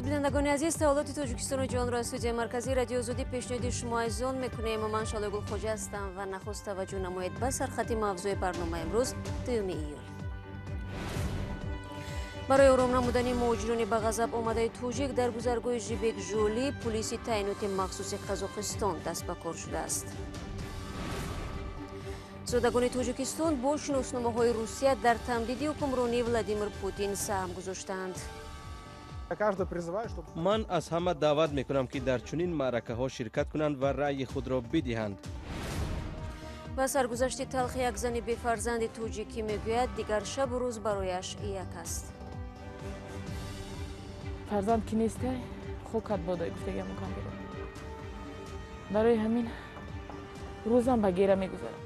Бинандагони азиз, таваллуди Тоҷикистону ҷаҳонро аз студияи марказии Радиои Озодӣ пешниҳоди шумо азизон мекунем. Ман Шалои Гулхоҷа ҳастам ва нахуст таваҷҷӯҳ намоед ба сархати мавзӯи барномаи имрӯз, 2 июл. Барои ором намудани муҳоҷирони ба ғазаб омадаи тоҷик дар гузаргоҳи Жибек Жӯлӣ пулиси таъиноти махсуси Қазоқистон даст ба кор шудааст. Зодагони Тоҷикистон бо шиносномаҳои Русия дар тамдиди ҳукмронии Владимир Путин саҳм гузоштаанд. Ман аз ҳама даъват мекунам, ки дар чунин маъракаҳо ширкат кунанд ва раъйи худро бидиҳанд. Ба саргузашти талхи як зани бефарзанди тоҷикӣ мегӯяд, дигар шабу рӯз барояш як аст. Фарзанд ки нестай, хокат бодой гуфтагиам мукам берам. Барои ҳамин рӯзам ба гера мегузарад.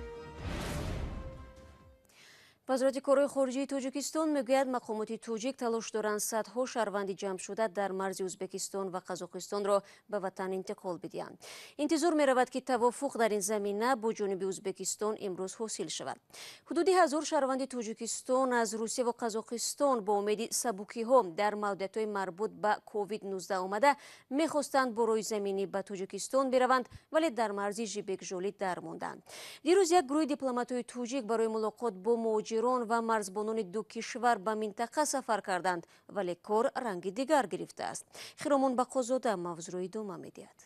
Вазорати корҳои хориҷии Тоҷикистон мегӯяд, мақомоти тоҷик талош доранд садҳо шаҳрванди ҷамъшуда дар марзи Ӯзбекистон ва Қазоқистонро ба ватан интиқол бидиҳанд. Интизор меравад, ки тавофуқ дар ин замина бо ҷониби Ӯзбекистон имрӯз ҳосил шавад. Ҳудуди 1000 шаҳрванди Тоҷикистон аз Русия ва Қазоқистон бо умеди сабукиҳо дар маҳдудиятҳои марбут ба COVID-19 омада мехостанд бо роҳи заминӣ ба Тоҷикистон бираванд, вале дар марзи Жибек-Жӯлӣ дармонданд. Дирӯз як гурӯҳи дипломатҳои тоҷик барои мулоқот бо муҳоҷирон ва марзбонони ду кишвар ба минтақа сафар карданд, вале кор ранги дигар гирифтааст. Хиромон Бақозода мавзӯъро идома медиҳад.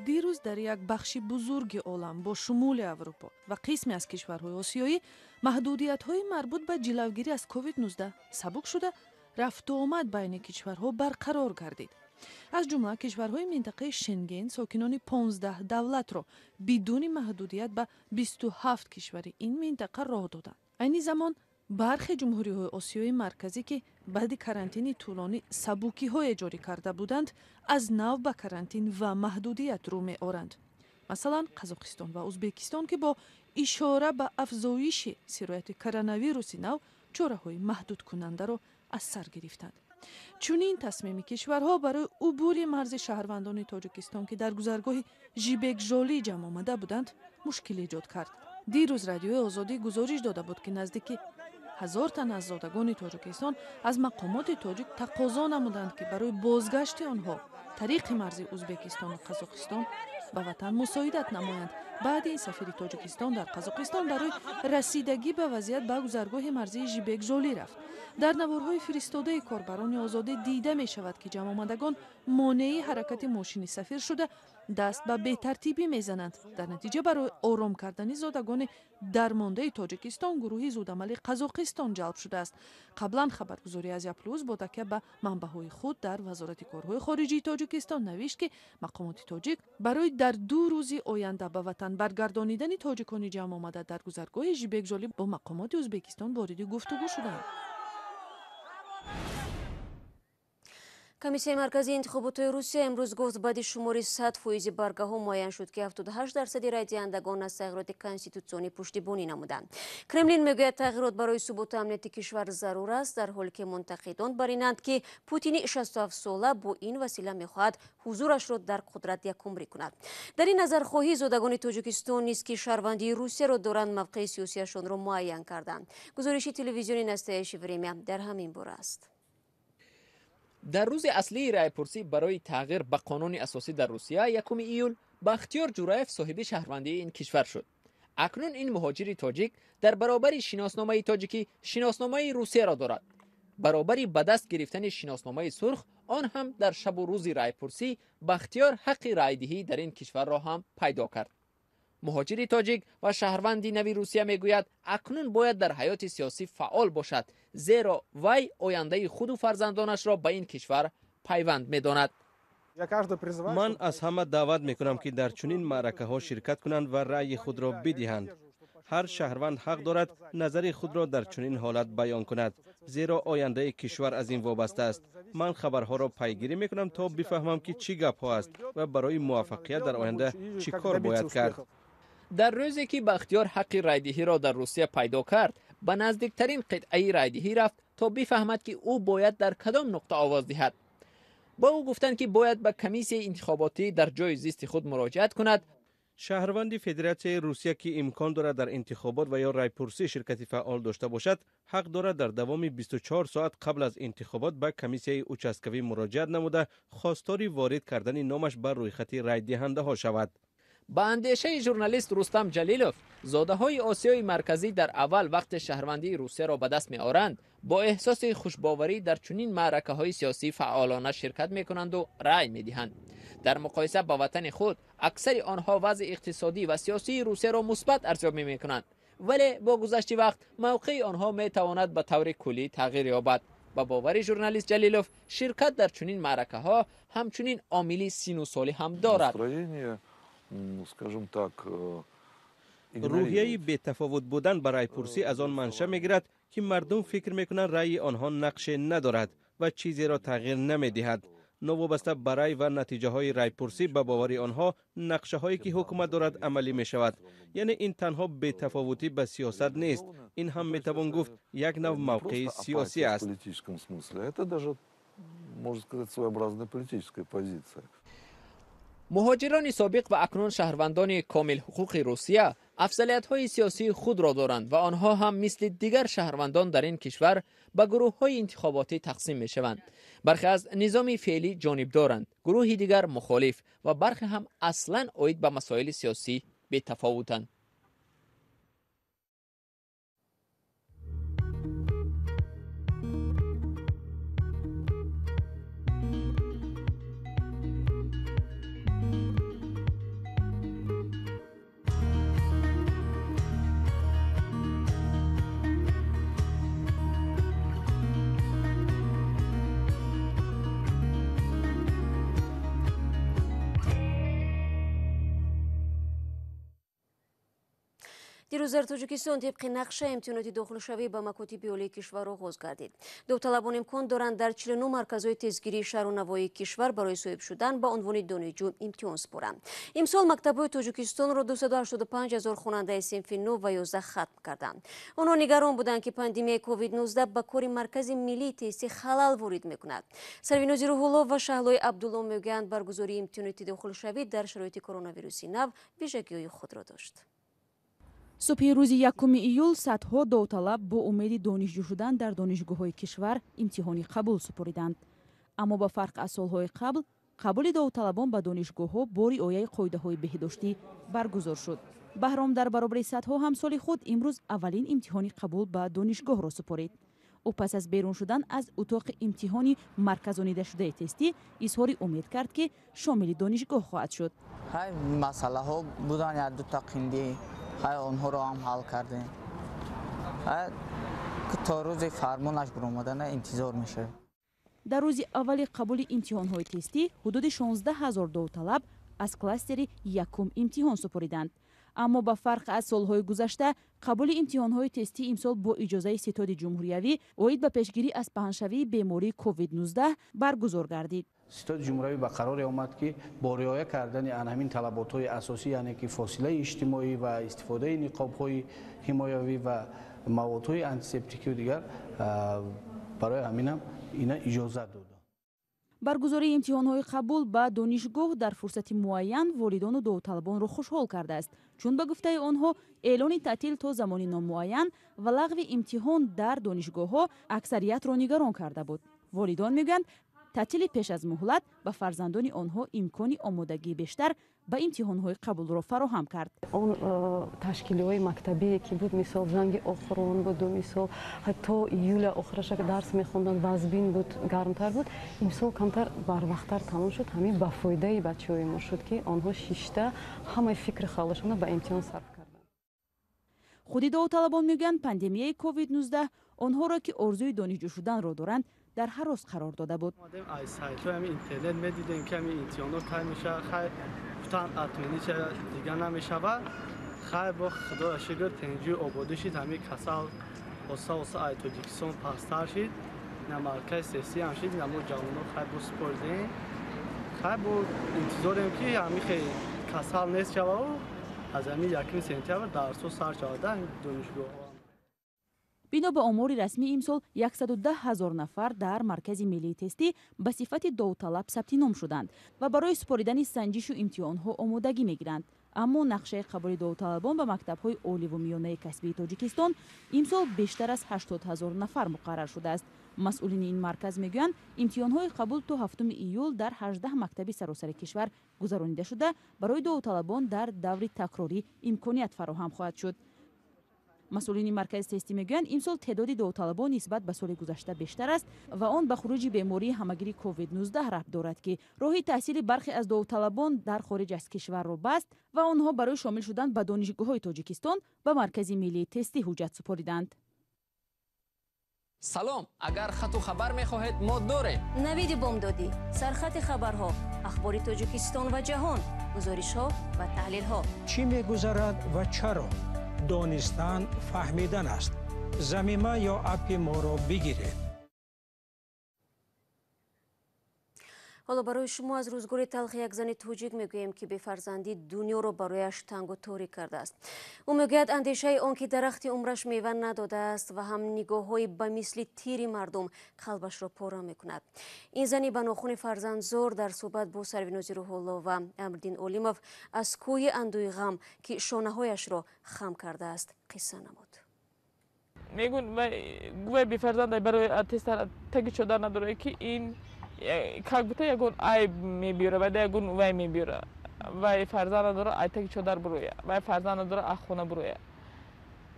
Дирӯз дар як бахши бузурги олам бо шумули Аврупо ва қисме аз кишварҳои осиёӣ маҳдудиятҳои марбут ба ҷилавгирӣ аз COVID-19 сабук шуда, рафтуомад байни кишварҳо барқарор гардид. Аз ҷумла кишварҳои минтақаи Шенген сокинони 15 давлатро бидуни маҳдудият ба 27 кишвари ин минтақа роҳ доданд. Айни замон бархе ҷумҳуриҳои Осиёи Марказӣ, ки баъди карантини тӯлонӣ сабукиҳое ҷорӣ карда буданд, аз нав ба карантин ва маҳдудият рӯ меоранд. Масалан, Қазоқистон ва Ӯзбекистон, ки бо ишора ба афзоиши сирояти коронавируси нав чораҳои маҳдудкунандаро аз сар гирифтанд. Чунин тасмими кишварҳо барои убури марзи шаҳрвандони Тоҷикистон, ки дар гузаргоҳи Жибекжолӣ ҷамъ омада буданд, мушкил эҷод кард. Дирӯз Радиои Озодӣ гузориш дода буд, ки наздики 1000 тан аз зодагони Тоҷикистон аз мақомоти тоҷик тақозо намуданд, ки барои бозгашти онҳо тариқи марзи Ӯзбекистону Қазоқистон ба ватан мусоидат намоянд. Баъди ин сафири Тоҷикистон дар Қазоқистон барои расидагӣ ба вазъият ба гузаргоҳи марзии Жибекжолӣ рафт. Дар наворҳои фиристодаи корбарони Озодӣ дида мешавад, ки ҷамъомадагон монеи ҳаракати мошини сафир шуда, даст ба бетартибӣ мезананд. Дар натиҷа барои ором кардани зодагони дармондаи Тоҷикистон гурӯҳи зудамали Қазоқистон ҷалб шудааст. Қаблан хабаргузории Азия Плюс бо такя ба манбаъҳои худ дар Вазорати корҳои хориҷии Тоҷикистон навишт, ки мақомоти тоҷик барои дар 2 рӯзи оянда ба ватан баргардонидани тоҷикони ҷамъ омада дар гузаргоҳи Жибекжолӣ бо мақомоти Ӯзбекистон вориди гуфтугӯ шуданд. Комиссияи марказии интихоботҳои Русия имрӯз гуфт, баъди шумори 100% баргаҳо муайян шуд, ки 78% райдиҳандагон аз тағйироти конститутсионӣ пуштибонӣ намуданд. Кремлин мегӯяд, тағйирот барои суботу амнияти кишвар зарур аст, дар ҳоле ки мунтақидон бар инанд, ки Путини 67сола бо ин васила мехоҳад ҳузурашро дар қудрат якумрӣ кунад. Дар ин назархоҳӣ зодагони Тоҷикистон низ, ки шаҳрвандии Русияро доранд, мавқеи сиёсияшонро муайян карданд. Гузориши телевизиони Настоящее время дар ҳамин бора аст. Дар рӯзи аслии раъйпурсӣ барои тағйир ба қонуни асосӣ дар Русия, 1 июл, Бахтиёр Ҷураев соҳиби шаҳрвандии ин кишвар шуд. Акнун ин муҳоҷири тоҷик дар баробари шиносномаи тоҷикӣ шиносномаи Русияро дорад. Баробари ба даст гирифтани шиносномаи сурх, он ҳам дар шабу рӯзи раъйпурсӣ Бахтиёр ҳаққи раъйдиҳӣ дар ин кишварро ҳам пайдо кард. Муҳоҷири тоҷик ва шаҳрванди нави Русия мегӯяд, акнун бояд дар ҳаёти сиёсӣ фаъол бошад, зеро вай ояндаи худу фарзандонашро ба ин кишвар пайванд медонад. Ман аз ҳама даъват мекунам, ки дар чунин маъракаҳо ширкат кунанд ва раъйи худро бидиҳанд. Ҳар шаҳрванд ҳақ дорад назари худро дар чунин ҳолат баён кунад, зеро ояндаи кишвар аз ин вобаста аст. Ман хабарҳоро пайгирӣ мекунам, то бифаҳмам, ки чӣ гапҳо аст ва барои муваффақият дар оянда чӣ кор бояд кард. Дар рӯзе ки Бахтиёр ҳаққи райдиҳиро дар Русия пайдо кард, ба наздиктарин қитъаи райдиҳӣ рафт, то бифаҳмад, ки ӯ бояд дар кадом нуқта овоз диҳад. Ба ӯ гуфтанд, ки бояд ба комиссияи интихоботӣ дар ҷои зисти худ муроҷиат кунад. Шаҳрванди Федератсияи Русия, ки имкон дорад дар интихобот ва ё райпурсӣ ширкати фаъол дошта бошад, ҳақ дорад дар давоми 24 соат қабл аз интихобот ба комиссияи участкавӣ муроҷиат намуда, хостори ворид кардани номаш ба рӯйхати райдиҳандаҳо шавад. Ба андешаи журналист Рустам Ҷалилов, зодаҳои Осиёи Марказӣ дар аввал вақте шаҳрвандии Русияро ба даст меоранд, бо эҳсоси хушбоварӣ дар чунин маъракаҳои сиёсӣ фаъолона ширкат мекунанду рай медиҳанд. Дар муқоиса ба ватани худ, аксари онҳо вазъи иқтисодӣ ва сиёсии Русияро мусбат арзёбӣ мекунанд, вале бо гузашти вақт мавқеи онҳо метавонад ба таври куллӣ тағйир ёбад. Ба бовари журналист Ҷалилов, ширкат дар чунин маъракаҳо ҳамчунин омили сину солӣ ҳам дорад. Скажем так, рӯҳияи бетафовут будан ба райпурсӣ аз он манша мегирад, ки мардум фикр мекунанд раъйи онҳо нақше надорад ва чизеро тағйир намедиҳад. Новобаста ба рай ва натиҷаҳои райпурсӣ, ба бовари онҳо нақшаҳое ки ҳукумат дорад амалӣ мешавад. Яъне ин танҳо бетафовутӣ ба сиёсат нест, ин ҳам метавон гуфт як нав мавқеи сиёсӣ аст. Муҳоҷирони собиқ ва акнун шаҳрвандони комилҳуқуқи Русия афзалиятҳои сиёсии худро доранд ва онҳо ҳам мисли дигар шаҳрвандон дар ин кишвар ба гурӯҳҳои интихоботӣ тақсим мешаванд. Бархе аз низоми феълӣ ҷонибдоранд, гурӯҳи дигар мухолиф ва бархе ҳам аслан оид ба масоили сиёсӣ бетафовутанд. Дирӯз дар Тоҷикистон тибқи нақша имтиҳоноти дохилшавӣ ба макотиби олии кишвар оғоз гардид. Довталабон имкон доранд дар 49 марказҳои тезгирии шаҳру навоҳии кишвар барои соҳиб шудан ба унвони донишҷӯ имтиҳон супоранд. Имсол мактабҳои Тоҷикистонро 285 ҳазор хонандаи синфи 9 ва 11 хатм карданд. Онҳо нигарон буданд, ки пандемияи COVID-19 ба кори Маркази миллии тестӣ халал ворид мекунад. Сарвинози Рӯҳулло ва Шаҳлои Абдулло мегӯянд, баргузории имтиҳоноти дохилшавӣ дар шароити коронавируси нав вижагиҳои худро дошт. Субҳи рӯзи 1 июл садҳо довталаб бо умеди донишҷӯ шудан дар донишгоҳҳои кишвар имтиҳони қабул супориданд. Аммо ба фарқ аз солҳои қабл, қабули довталабон ба донишгоҳҳо бо риояи қоидаҳои беҳдоштӣ баргузор шуд. Баҳром дар баробари садҳо ҳамсоли худ имрӯз аввалин имтиҳони қабул ба донишгоҳро супорид. Ӯ пас аз берун шудан аз утоқи имтиҳони марказонидашудаи тестӣ изҳори умед кард, ки шомили донишгоҳ хоҳад шуд. Масъалаҳо буданд, як дута қиндӣ, хай онҳоро ҳам ҳал кардем. То рӯзи фармонаш баромадана интизор мешавем. Дар рӯзи аввали қабули имтиҳонҳои тестӣ ҳудуди 16 ҳазор довталаб аз кластери якум имтиҳон супориданд. Аммо ба фарқ аз солҳои гузашта, қабули имтиҳонҳои тестӣ имсол бо иҷозаи Ситоди ҷумҳуриявӣ оид ба пешгирӣ аз паҳншавии бемории COVID-19 баргузор гардид. Ситоди ҷумҳуриявӣ ба қароре омад, ки бо риоя кардани ҳамин талаботҳои асосӣ, яъне ки фосилаи иҷтимоӣ ва истифодаи ниқобҳои ҳимоявӣ ва маводҳои антисептикию дигар, барои ҳаминам ина иҷозат дод. Баргузории имтиҳонҳои қабул ба донишгоҳ дар фурсати муайян волидону довталабонро хушҳол кардааст, чун ба гуфтаи онҳо эълони таътил то замони номуайян ва лағви имтиҳон дар донишгоҳҳо аксариятро нигарон карда буд. Волидон мегӯянд, таътили пеш аз муҳлат ба фарзандони онҳо имкони омодагии бештар ба имтиҳонҳои қабулро фароҳам кард. Он ташкилиҳои мактабие ки буд, мисол занги охирон буду, мисол то июля охираша дарс мехонданд, вазбин буд, гармтар буд. Имсол камтар барвақттар тамом шуд. Ҳамин ба фоидаи бачаҳои мо шуд, ки онҳо шишта ҳамаи фикри халошонро ба имтиҳон сарф карданд. Худи довталабон мегӯянд, пандемияи COVID-19 онҳоро, ки орзуи донишҷӯ шуданро доранд, дар ҳарос қарор дода буд. Аз сайтҳои ҳамин интернет медидем, ки ҳамин имтиҳонҳо кай мешавад, хай гуфтанд отменить дига намешавад. Хай бо Худоро шукр тинҷию ободӣ шид, ҳамин касал оста оста ай Тоҷикистон пасттар шид, на маркази сессия ҳам шид, на мо ҷавонҳо хай бо супоридем. Хай бо интизорем, ки ҳамин хел касал нест шававу аз ҳамин 1 сентябр дарсҳо сар шавад дар донишгоҳҳо. Бино ба омори расмӣ, имсол 110 ҳазор нафар дар Маркази миллии тестӣ ба сифати довталаб сабти ном шуданд ва барои супоридани санҷишу имтиҳонҳо омодагӣ мегиранд. Аммо нақшаи қабули довталабон ба мактабҳои оливу миёнаи касбии Тоҷикистон имсол бештар аз 80 ҳазор нафар муқаррар шудааст. Масъулини ин марказ мегӯянд, имтиҳонҳои қабул то 7 июл дар 18 мактаби саросари кишвар гузаронида шуда, барои довталабон дар даври такрорӣ имконият фароҳам хоҳад шуд. Масъулини маркази тестӣ мегӯянд, имсол теъдоди довталабон нисбат ба соли гузашта бештар аст ва он ба хуруҷи бемории ҳамагири COVID-19 рабт дорад, ки роҳи таҳсили бархе аз довталабон дар хориҷ аз кишварро баст ва онҳо барои шомил шудан ба донишгоҳҳои Тоҷикистон ба Маркази миллии тестӣ ҳуҷҷат супориданд. Салом, агар хату хабар мехоҳед, мо дорем. Навиди бомдодӣ, сархати хабарҳо, ахбори Тоҷикистон ва ҷаҳон, гузоришҳо ва таҳлилҳо. Чӣ мегузарад ва чаро? Донистан фаҳмидан аст. Замима ё аппи моро бигиред. Ҳоло барои шумо аз рӯзгори талхи як зани тоҷик мегӯем, ки бефарзандӣ дунёро барояш тангу торик кардааст. Ӯ мегӯяд, андешаи он ки дарахти умраш мева надодааст ва ҳам нигоҳҳои ба мисли тири мардум қалбашро пора мекунад. Ин зани ба нохуни фарзандзор дар суҳбат бо Сарвинози Рӯҳулло ва Амриддин Олимов аз кӯҳи андӯи ғам, ки шонаҳояшро хам кардааст, қисса намуд. Мегӯн вай бефарзанда барои тезтар таги чодар надорад, ки ин как будто ягон айб мебиёра, вай ягон вай мебиёра. Вай фарзанд надора, ай таги чодар буроя. Вай фарзанд надора, аз хона буроя.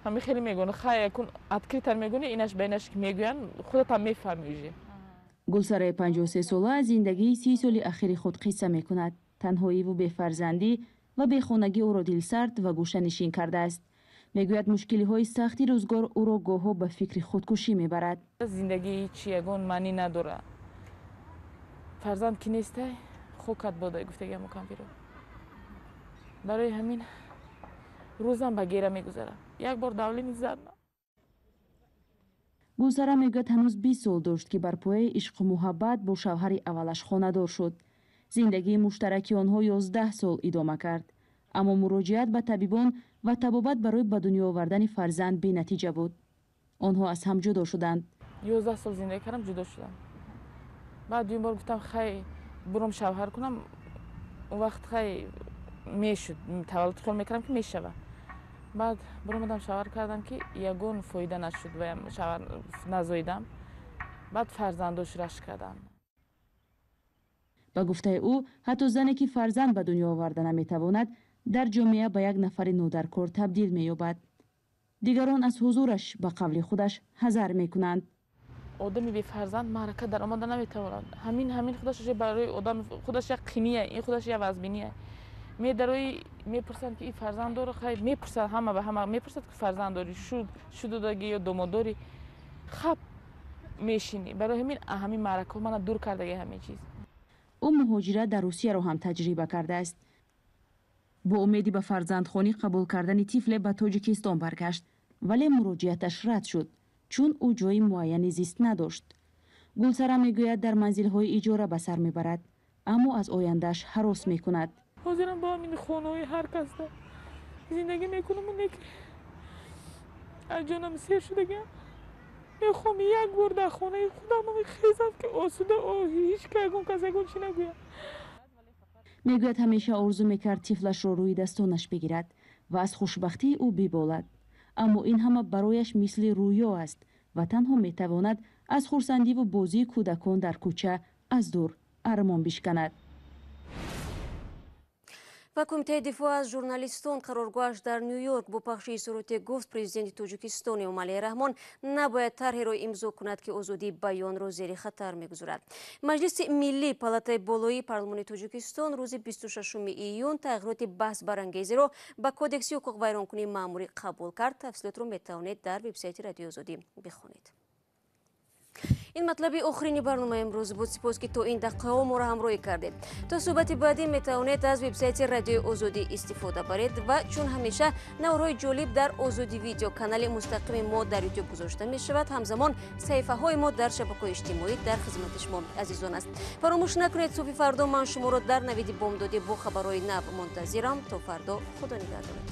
Ҳами хеле мегӯянд, хай якун открыто мегӯянд, инаш ба инаш мегӯянд, худатам мефаҳмӣ уже. Гулсараи 53сола аз зиндагии 30 соли ахири худ қисса мекунад. Танҳоиву бефарзандӣ ва бехонагӣ ӯро дилсард ва гӯшанишин кардааст. Мегӯяд, мушкилиҳои сахти рӯзгор ӯро гоҳҳо ба фикри худкушӣ мебарад. Зиндагӣ ҳеҷ ягон маънӣ надорад. Фарзанд ки нестай, хокат бодай, гуфтагиам кампиро. Барои ҳамин рӯзам ба гера мегузарад. Як бор давлени зад. Гулсара мегӯяд, ҳанӯз 20 сол дошт, ки бар пояи ишқу муҳаббат бо шавҳари аввалаш хонадор шуд. Зиндагии муштараки онҳо 11 сол идома кард. Аммо муроҷиат ба табибон ва табобат барои ба дунё овардани фарзанд бенатиҷа буд. Онҳо аз ҳам ҷудо шуданд. 11 сол зиндагӣ кардам, ҷудо шудам. Баъд дуюм бор гуфтам, хай буром шавҳар кунам. Он вақт хай мешуд, таваллуд хол мекардам, ки мешава. Баъд буромадам шавҳар кардам, ки ягон фоида нашуд, ваям шавҳар назоидам. Баъд фарзандош рашк кардам. Ба гуфтаи ӯ, ҳатто зане ки фарзанд ба дунё оварда наметавонад, дар ҷомеа ба як нафари нодаркор табдил меёбад. Дигарон аз ҳузураш ба қавли худаш ҳазар мекунанд. Одами бефарзанд маърака дар омада наметавонад. Ҳамин худаш барои одам худаш як қиния, ин худаш як вазбиния. Медарои мепурсанд, ки ин фарзанд дора, хай мепурсад, ҳама ба ҳама мепурсад, ки фарзанд дорӣ, шудодагӣ ё домоддорӣ, хаб мешинӣ. Барои ҳамин маъракаҳо мана дур кардаги ҳамин чиз. Ӯ муҳоҷират дар Русияро ҳам таҷриба кардааст. Бо умеди ба фарзандхонӣ қабул кардани тифле ба Тоҷикистон баргашт, вале муроҷиаташ рад шуд, чун ӯ ҷои муайяни зист надошт. Гулсара мегӯяд, дар манзилҳои иҷора ба сар мебарад, аммо аз ояндааш ҳарос мекунад. Ҳозирам бо ҳамин хонаҳои ҳар касда зиндагӣ мекунам, лекин аз ҷонам сер шудагиам. Мехоҳам як бор дар хонаи худам хезам, ки осуда, ҳеҷ ка ягон кас ягон чӣ нагӯяд. Мегӯяд, ҳамеша орзу мекард тифлашро рӯи дастонаш бигирад ва аз хушбахтии ӯ биболад. Аммо ин ҳама барояш мисли рӯё аст ва танҳо метавонад аз хурсандиву бозии кӯдакон дар кӯча аз дур армон бишканад. Ва Кумитаи дифоъ аз журналистон қароргоҳаш дар Нью-Йорк бо пахши суруте гуфт, президенти Тоҷикистон Эмомалӣ Раҳмон набояд тарҳеро имзо кунад, ки озодии баёнро зери хатар мегузорад. Маҷлиси миллӣ палатаи болоии парлумони Тоҷикистон рӯзи 26 июн тағйироти баҳсбарангезиро ба Кодекси ҳуқуқвайронкунии маъмурӣ қабул кард. Тафсилотро метавонед дар вебсайти Радиои Озодӣ бихонед. Ин матлаби охирини барномаи имрӯз буд. Сипос, ки то ин дақиқаҳо моро ҳамроҳӣ кардед. То суҳбати баъдӣ метавонед аз вебсайти Радиои Озодӣ истифода баред ва чун ҳамеша наворҳои ҷолиб дар Озодӣ видео канали мустақими мо дар ютуб гузошта мешавад. Ҳамзамон саҳифаҳои мо дар шабакаҳои иҷтимоӣ дар хизмати шумо азизон аст. Фаромӯш накунед, субҳи фардо ман шуморо дар навиди бомдодӣ бо хабарҳои нав мунтазирам. То фардо, худо нигаҳдорад.